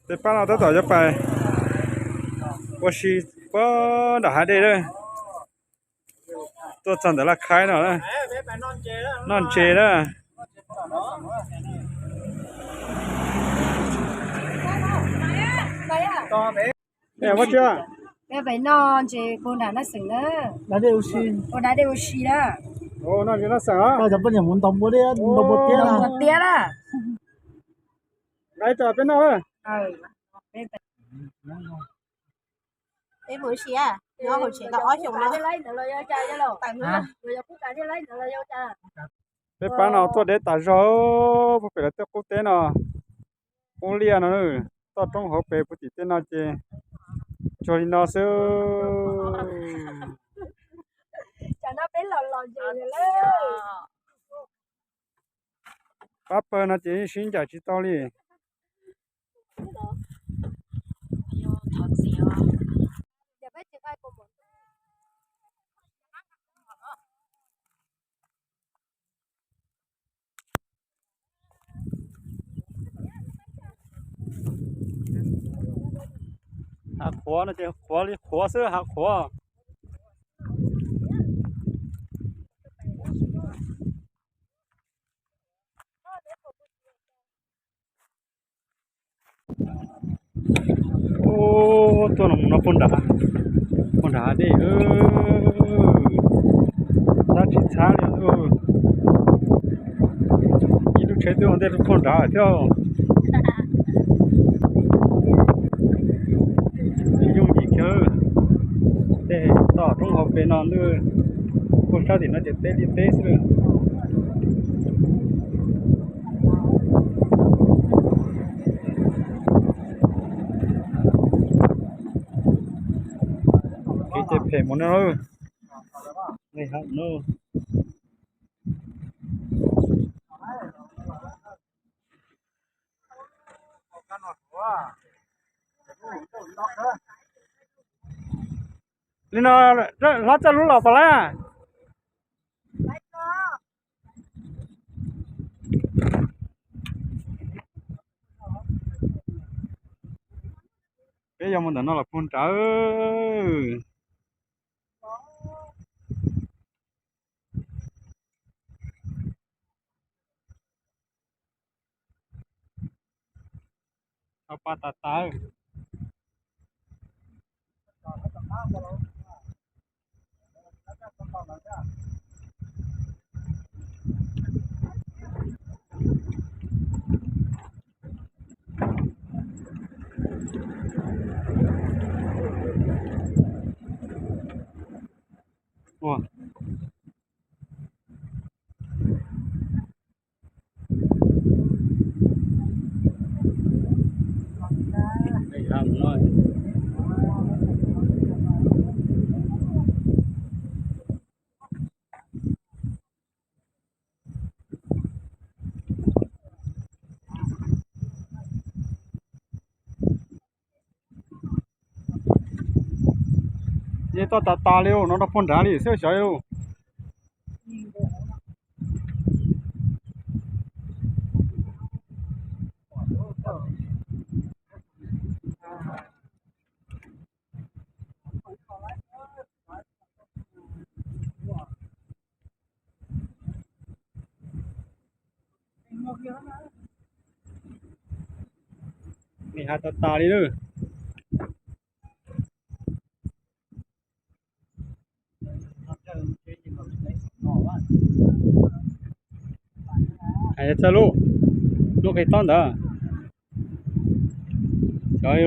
Peb pab no tab tom yuav pais ua si puag nram hav dej lawm. Tuaj txog ntawm Laj Khaib no, noj ntses na. Peb pais noj ntses puag nram Naj Xeem na. Puag nram dej ua si na. Noj ntses Naj Xeem os. Ntaus npua tiab na. Nqa ib co peb noj. Peb mus ua si, nyob hauv tsev tau ob xyoos no. Peb pab no tuaj deb tas zog puag pem lawv tej qub teb no, qub liaj no, toj roob hauv pes puag tim tej no ces tsuag li no xwb. Pab pawg no ces yeej sib ncaim tsis tau li. Hav qhuav no ces qhuav li qhuav xwb, hav qhuav. Ub, tuaj no mus no puag nrad, puag nrad dej, tab tsis txhab li. Ib lub tsheb twb ua ntej rau puag nrad thiab. Tsis yooj yim kiag, tej toj roob hauv pes no ntag, puag sab tim no ces teb liaj teb xwb lawm. Kev ces phem mus no. Li no hlob txawj hlub los puas lawm? Peb yuav mus ntawm no los puag nrad. Tau pa tas tas. Ua Yeej toj tas tas li no rau puag nrad li xwb xyov li. Nws hav tas tas li lawm. Hais txog lub, lub qe tob ntawd. Cov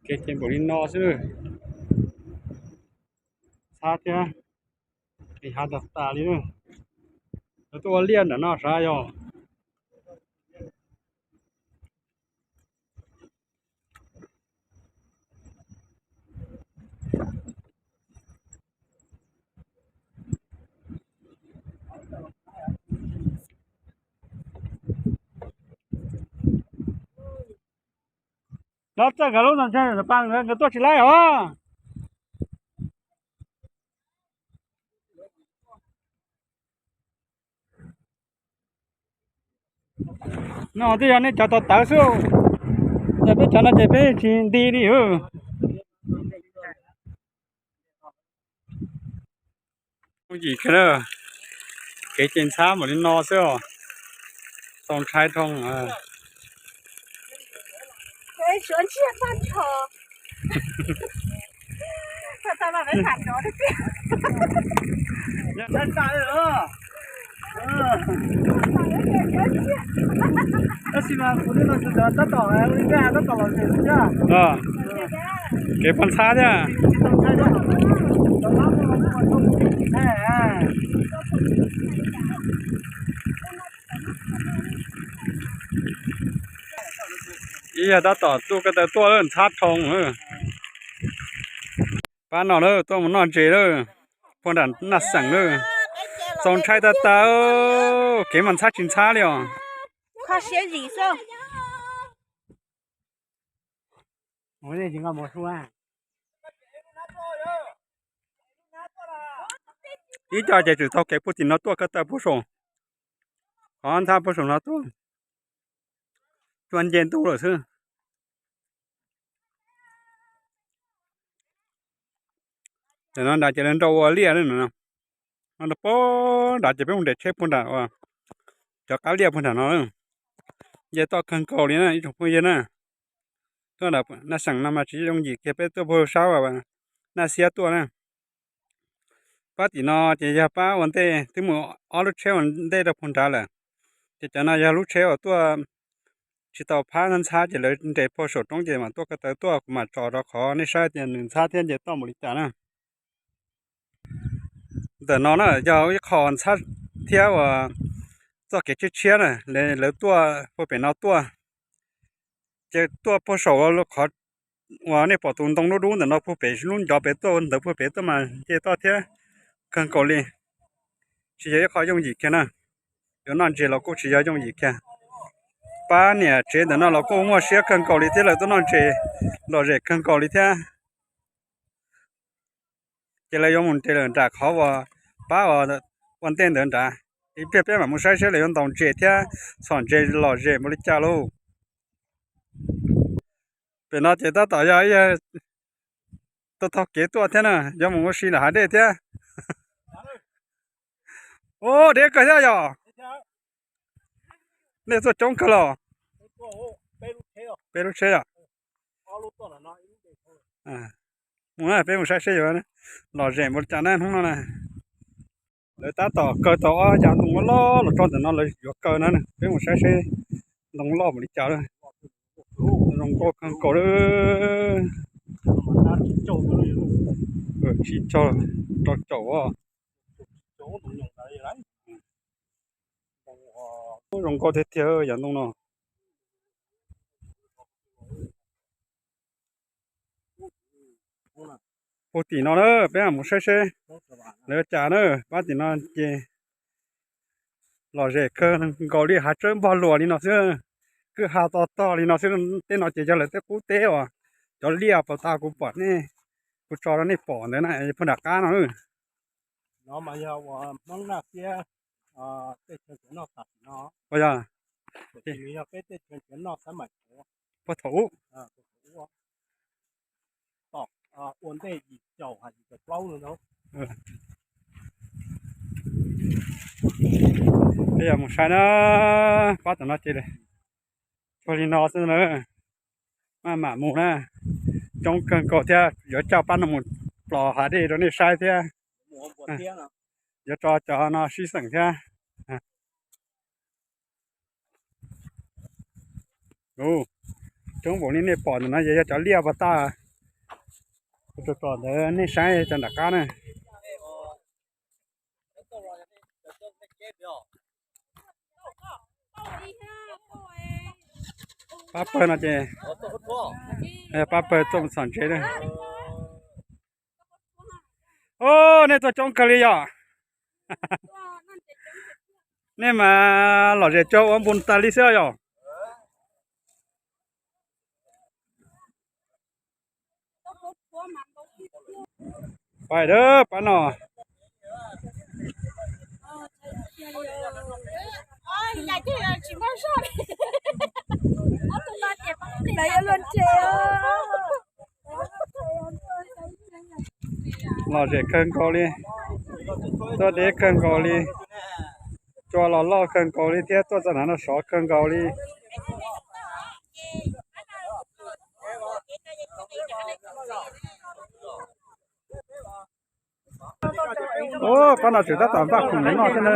Kev ces npaum li no xwb. Txhab thiab, kev hav tas tas li. Lawv tuaj ua liaj nram no sav yog. Los txawj nkawd lub no, pa nkawd tuaj tsis laib os. No twb yog nej cov tau tawv xwb, yog peb cov no ces peb tsis nti li. Yooj yim kiag na, kev ces ntxhab npaum li no xwb os. Txaus ntshai dhau. Tab sis mas kuv twb no tab tom tab tom los zem thiab. Kev poob ntxhab thiab. Ib yam tab tom tuaj ko taw tuaj ntxhab dhau. Pab no lawm, tuaj mus noj ntses lawm, puag nram Naj Xeem lawm. Txaus ntshai tas tas, kev mas ntxhab tsis ntxhab li os. Ib co ces tseem taug kev puag tim no tuaj ko taw puag saum, qhov ntxhab puag saum no tuaj, cua nce ntuj lawm xwb. Tam no nrad ces lawv nrau ua liaj no. Nrau puag nrad ces peb mus nres tsheb puag nram uas cov qab liaj puag nram no. Nce toj kawg nkaus li na ib tsoom phooj ywg na. Tuaj nram Naj Xeem no mas tsis yooj yim kiag, peb tuaj puag sab uas Naj Xiab tuaj na. Pab tim no ces yog pab ua ntej, twb mus ob lub tsheb ua ntej rau puag nrad lawm. Ces cov no yog lub tsheb uas tuaj tsis tau phab ntxhab ces lawv nres puag saum roob ces mam tuaj ko taw tuaj, kuv mam tso rau qhov nej saib tias nws ntxhab thiab nce toj npaum li cas na. Ntawm no na yog ib qho ntxhab thiab uas txoj kev tshiab tshiab na, lawv tuaj puag pem no tuaj. Ces tuaj puag saum qhov uas nej pom tus ntoo dub dub ntawm no puag pem lub ncov pem tuaj ntawd puag pem tuaj mas nce toj thiab kawg nkaus li. Tsis yog ib qho yooj yim kiag na. Yuav noj ntses los kuj tsis yog yooj yim kiag. Pab niam tsev ntawm no los kuj muaj siab kawg nkaus li thiab, lawv tuaj noj ntses lom zem kawg nkaus li thiab. Ces lawv yuav mus nres lawm nram qhov uas pab ua ntej ntawd nrad. Ib pliag peb mam mus saib seb lawv yuav ntaus ntses thiab txhom ntses lom zem npaum li cas lauj. Pem no ces tab tom yog ib tug taug kev tuaj thiab na, yuav mus ua si ntawm hav dej thiab. Ua deb kawg thiab yog. Nej tuaj coob kawg los? Peb lub tsheb os. Mus na, peb mus saib seb yuav lom zem npaum li cas na hnub no na. Lawv tab tom kaw tau ob yav ntoo loj loj los tso ntawm no, lawv yuav kaw na. Peb mus saib seb ntoo loj npaum li cas lawm. Zoo nkauj kawg nkaus lawm. Tsis tso, rau caum. Zoo nkauj tiag tiag yav ntoo no. Puag tim no na, peb mam mus saib seb lawv cas na. Pab tim no ces lom zem kawg nkaus li, hav tsawb npog luas li no xwb, kwj ha to tog li no xwb. Tej no ces yog lawv tej qub teb uas cov liaj pas tas kuv pom nej, kuv tso rau nej pom ntawd na, puag nram qab no. Puag thaum ub. Peb yog mus saib na, pab tom no ces tsuag li no xwb na, maj mam mus na, coob kawg nkaus thiab yuav coj pab no mus plos hav dej rau nej saib thiab. Yuav tso cov no sib xeem thiab. Coob npaum li nej pom ntawm no yog cov liaj pas tas, tso tso ntawd nej saib cov nram qab na. Pab pawg no ces, pab pawg tuaj txhom ntses na. Os, nej tuaj coob kawg li yom. Nej mas lom zem cuag ua npu tas li xwb yom. Pais dab pab no. Lom zem kawg nkaus li, tuaj deb kawg nkaus li, cua los loj kawg nkaus li thiab tuaj txog nov no sov kawg nkaus li. Pab no tseem tab tom npaj khoom noj xwb na.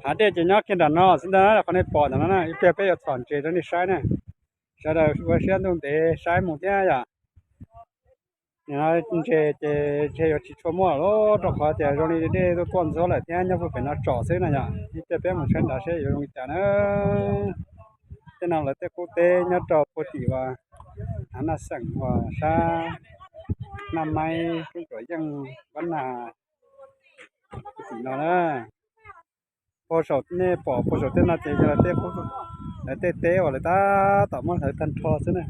Hav dej ces nyob kiag nram no xwb ntag, qhov nej pom ntawm no na, ib pliag peb yuav txhom ntses rau nej saib na. Sawv daws ua siab ntuj ntev saib mus thiab yom. Ntses ces ntshe yuav tsis tshua muaj lawm rau qhov tias zoo li dej tuaj tuaj ntxhuab lawm thiab nyob puag pem no tsom xwb no yom. Ib pliag peb mus saib nrad seb yuav zoo li cas na. Tej no lawv tej qub teb nyob rau puag tim uas hav Naj Xeem uas sab Naj Maib, Roob Tuam Yeej, Npab Nag tim no na. Puag saum nej pom puag saum tej no ces yog lawv tej qub, lawv tej teb uas lawv tab tom muab hlawv tag nrho xwb na.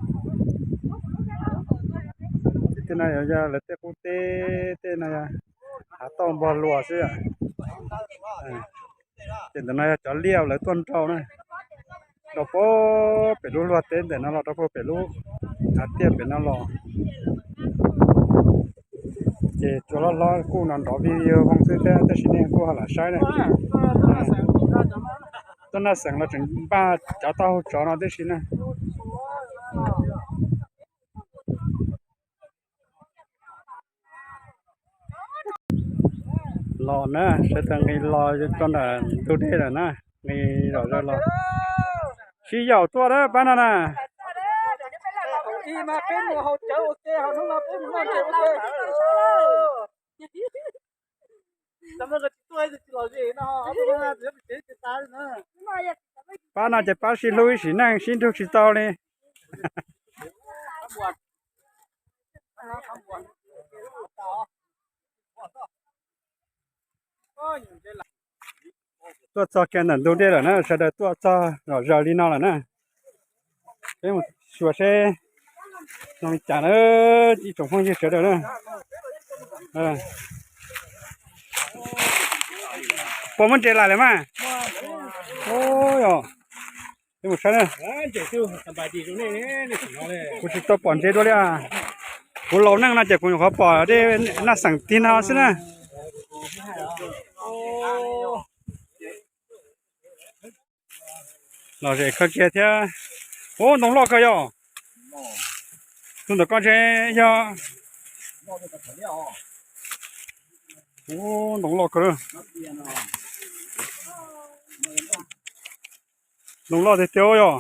Ces tej no yog lawv tej qub teb, tej no yog hav tauj npog luas xwb. Ces ntawm no yog cov liaj lawv tuaj nrau na, rau puag pem lub luag teb ntawm no los rau puag pem lub hav tiaj pem no los. Ces cua loj hlob kuj no nrov vij vij voog xwb thiab, tab sis nej kuj ho lam saib na. Tuaj Naj Xeem los tseem npaj cov taub hau tsov no tib si na. Los na, sawv daws nqis los rau ntawm ntug dej lawm na, nqis zom zaws los. Sib yaum tuaj na pab no na. Pab no ces pab sib hlub ib sim neej sib nrug tsis tau li. Tuaj txog kiag ntawm ntug dej lawm na, sawv daws tuaj txog zom zaws li no lawm na. Peb mus xyuas seb zoo li cas na, ib tsoom phooj ywg sawv daws na. Puas muaj ntses lais lawm mas? Yog, peb mus saib na. Kuv tsis tau pom ntses dua li. Kuv laus neej no ces kuv nyuam qhuav pom dej Naj Xeem tig no xwb na. Lom zem kawg kiag thiab. Ub, ntoo loj kawg yog. Tus ntawm koj ntshe yog. Ub, ntoo loj kawg. Ntoo loj tiag tiag yog.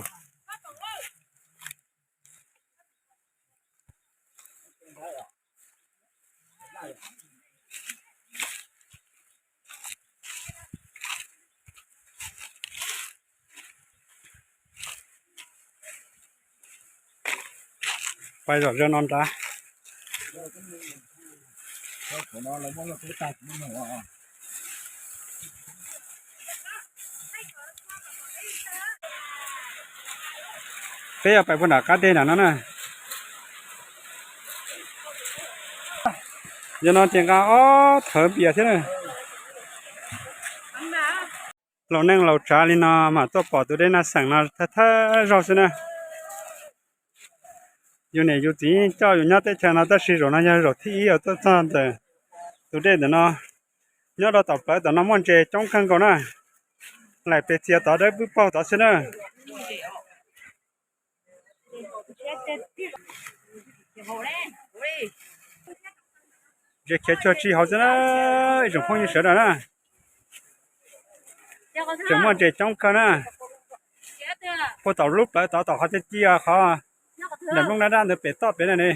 Pais zom zaws no nrad. Peb yuav pais puag nram qab deg nram no na. Yog no ces nqa ob thawv npias thiab na. Laus neej laus tsav li no mam tuaj pom tus dej Naj Xeem no thawj thawj zaug xwb na. Yus niam yus txiv coj yus nyob teb chaws no tab sis zaum no yog zaum thib ib uas tuaj txog ntawm tus dej ntawm no. Nyob rau tom plawv tom no muaj ntses coob kawg nkaus na. Laim pes txias tod dawb pwb paug tod xwb na. Ntses khiav cuag tsi hauv xwb na, ib tsoom phooj ywg sawv daws na. Tseem muaj ntses coob kawg na. Puag tom lub plawv tod tom qhov ci ci qhov nram nplooj dab dab ntawd pem toj pem na ne.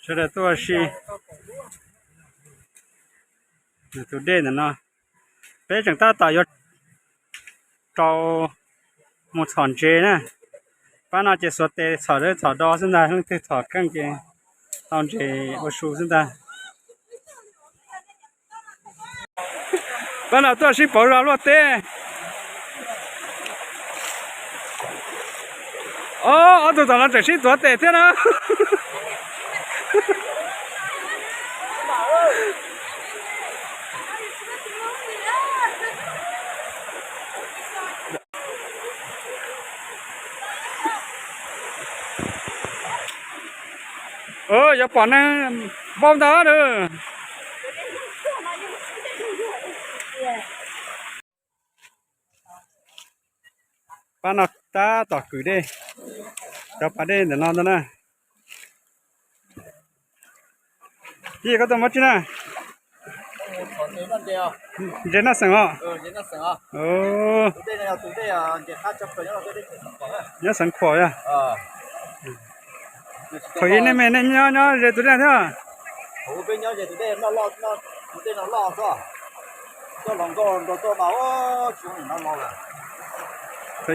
Sawv daws tuaj ua si. Tus dej ntawm no, peb tseem tab tom yuav rau mus txhom ntses na. Pab no ces xuas tes txhom dawb txhom do xwb ntag, leej twg txhom keej ces Tau ntses ua su xwb ntag. Pab no tuaj sib pauv zog luaj teb. Ob, ob tug tom no tseem sib tuav tes thiab na. Yuav pom neeg npau ntawd na. Pab no tab tom kwm dej, cov pas dej ntawm no ntag na. Yij, koj tuaj muab tsi na? Ntses Naj Xeem os? Nyob Xeev Khuam yog? Thaum ub nej me nej nyob nyob ze tus dej thiab? Thaum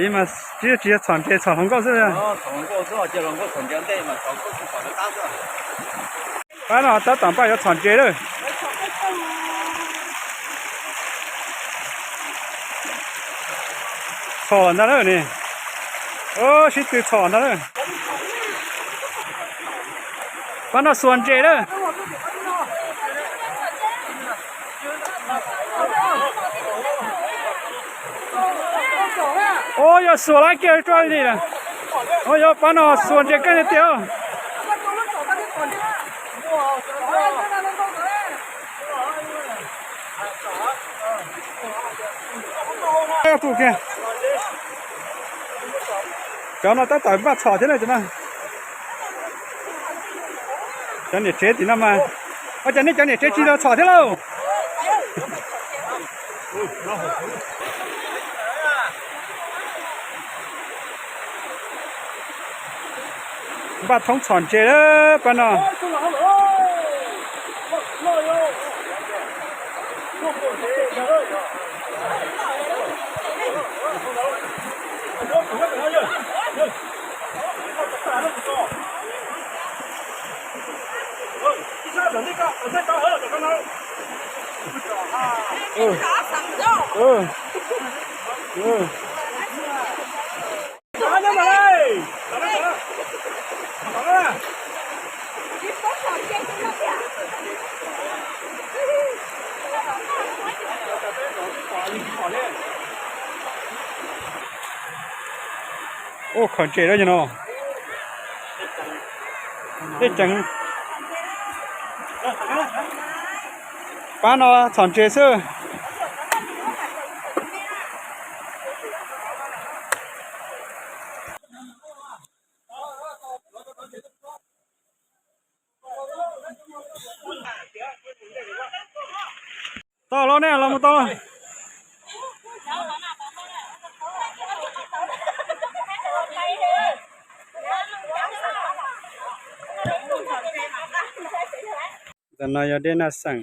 ub mas tsis tsis yog txhom ntses, txhom hluas nkauj xwb. Pab no tab tom npaj yuav txhom ntses lawm. Txhom ntag lawm ni. Sib tw txhom ntag lawm. Pab no xuas ntses lawm. Ua yog xuas lawm kiag rau li lawm. Ua yog pab no xuas ntses keej tiag tiag. Tus kiag, cov no tab tom npaj txhom thiab na cov no. Cov niam tsev tim no mas, ua cas nej cov niam tsev tsis los txhom thiab lauj? Npaj thoob txhom ntses lawm pab no. Ua khaws ntses lawm no. Dej tseev. Pab no txhom ntses xwb. Tau los ne, los mus tau. Ntawm no yog dej Naj Xeem.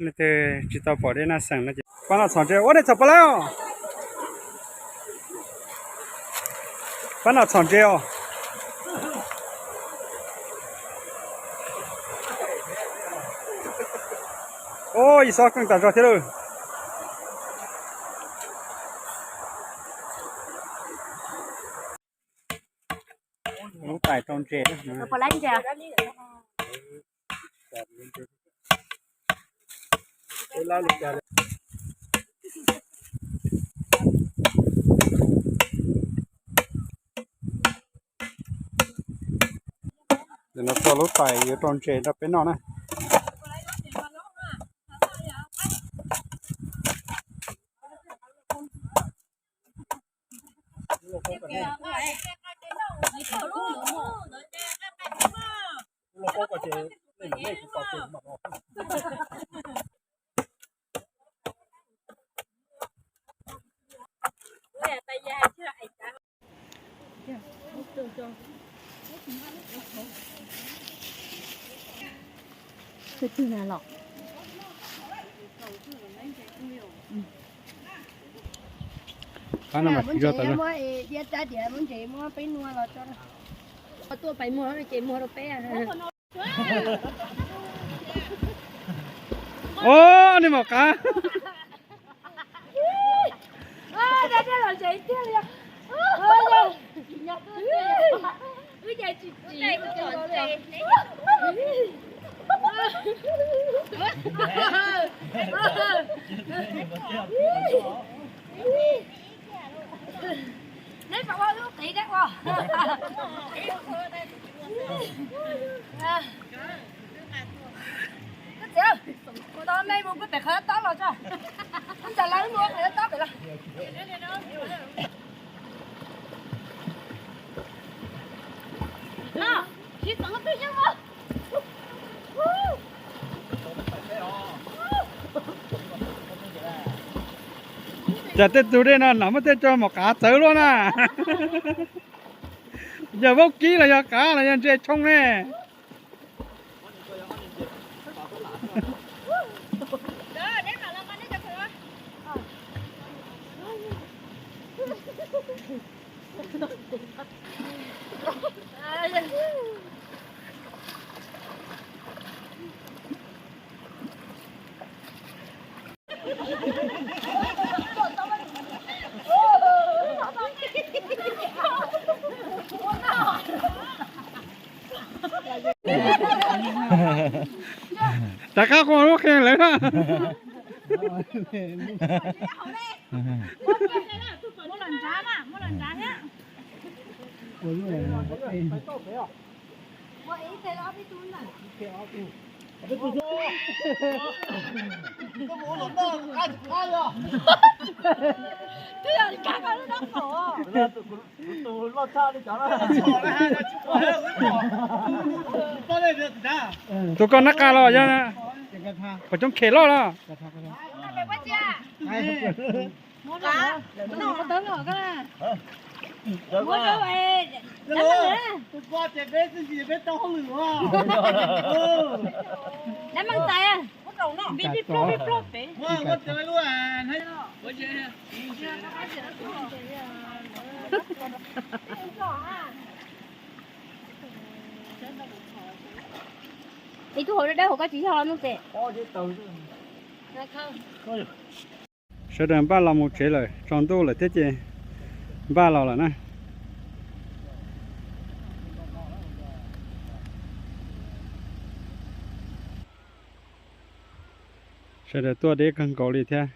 Leej twg tsis tau pom dej Naj Xeem no ces pab no txhom ntses. Ua, nej txhom puas laib os? Pab no txhom ntses os. Ua, ib xob keej tas zog thiab lawm. Lub tais rau ntses. Ntawm no txog lub tais yuav rau ntses rau peb noj na. Mas tsis zog tas. Muab diab rab diav muab ntsev muab peb nua los tso. Tuaj pais muag ces muag rau peb. Os, nej maum qav. Neb pom ua lub qiv dab ua. Koj txiv, tos me mus pem qhov tob los tso. Ntawm lawv mus qhov tob pem los. Cas tej tus dej no nam muab tej cov maum qav txawv luaj na. Yog vaub kib los yog qav los yog ntses tshoo ne. Rov qab qua lub qhia lawm na. Tus koj nab qa los yog qhov coob khem loj los. Ib tug hauv dawb dawb hauv koj tsis yog no ces. Sawv daws npaj los mus tsev lawm, tsaus ntuj lawm thiab ces npaj los lawm na. Sawv daws tuaj deb kawg nkaus li thiab.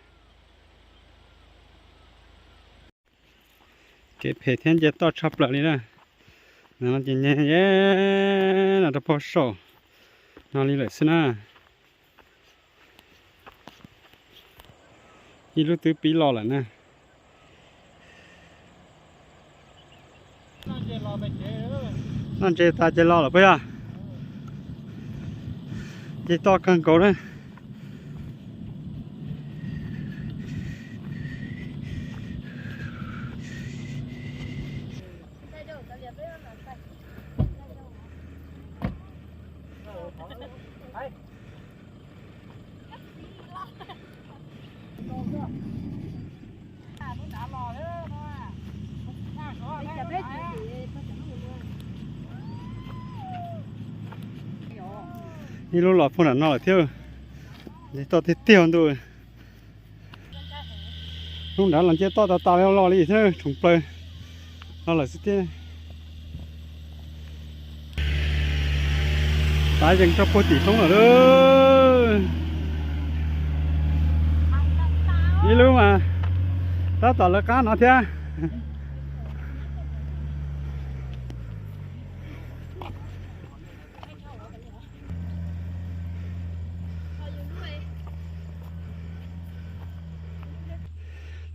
Kev phem thiab nce toj tshaj plaws li na. No ces nce no rau pem saum no li lawm xwb na. Ib lub twb pib los lawm na. Noj ntses tas ces los lawm puas yog? Ces toj kawg nkaus na. Ib lub los puag nram no lawm thiab. Nce toj tiag tiag ntuj. Hnub nrad los nce toj tas tas li los li thiab, tshoov plaws los lawm xwb thiab. Tav yees rau puag tim roob lawm lauj. Ib lub mas tab tom lawv qab no thiab.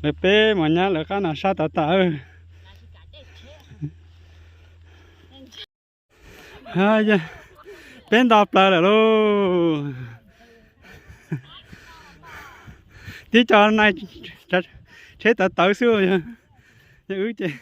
Lawv peb mos nyab lawv qab no sab tav tas. Peb nto plaws lawm lauj. Tib co nai tsheb tawv tawv xwb, yog wb ces